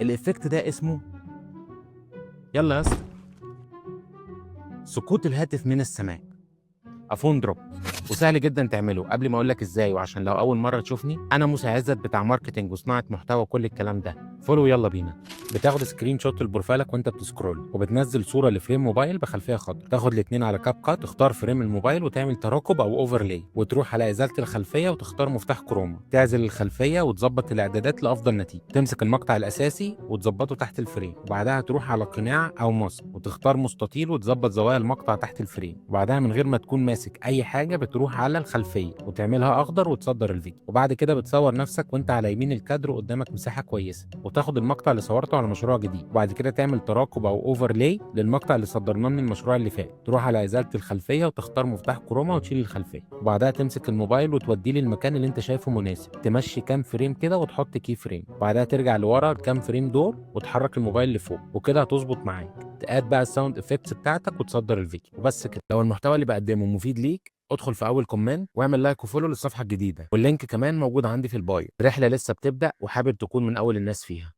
ال effect ده اسمه، يلا يا اسطى، سقوط الهاتف من السماء، a phone drop. وسهل جدا تعمله. قبل ما اقول لك ازاي، وعشان لو اول مرة تشوفني، انا موسى عزت بتاع marketing وصناعة محتوى وكل الكلام ده. follow، يلا بينا. بتاخد screenshot ل profile ك وانت بت scroll، وبتنزل صوره ل frame موبايل بخلفيه خضراء. تاخد الاثنين على CapCut، تختار frame الموبايل وتعمل تراكب او overlay، وتروح على ازالة الخلفية وتختار مفتاح chroma، تعزل الخلفية وتظبط الاعدادات لافضل نتيجه. تمسك المقطع الاساسي وتظبطه تحت ال frame، وبعدها تروح على قناع او mask وتختار مستطيل وتظبط زوايا المقطع تحت ال frame، وبعدها من غير ما تكون ماسك اي حاجة بتروح على الخلفية وتعملها اخضر وتصدر الفيديو. وبعد كده بتصور نفسك وانت على يمين الكادر قدامك مساحة كويسه، وتاخد المقطع اللي صورته على مشروع جديد، وبعد كده تعمل تراكب او overlay للمقطع اللي صدرناه من المشروع اللي فات. تروح على ازالة الخلفية وتختار مفتاح chroma وتشيل الخلفيه، وبعدها تمسك الموبايل وتوديه للمكان اللي انت شايفه مناسب، تمشي كام frame كده وتحط key frame، وبعدها ترجع لورا الكام frame دول وتحرك الموبايل لفوق، وكده هتظبط معاك. ت add بقى ال sound effects بتاعتك وتصدر الفيديو، وبس كده. لو المحتوى اللي بقدمه مفيد ليك، ادخل في اول comment واعمل like و follow للصفحه الجديده، وال link كمان موجود عندي في ال bio. الرحلة لسه بتبدا وحابب تكون من اول الناس فيها.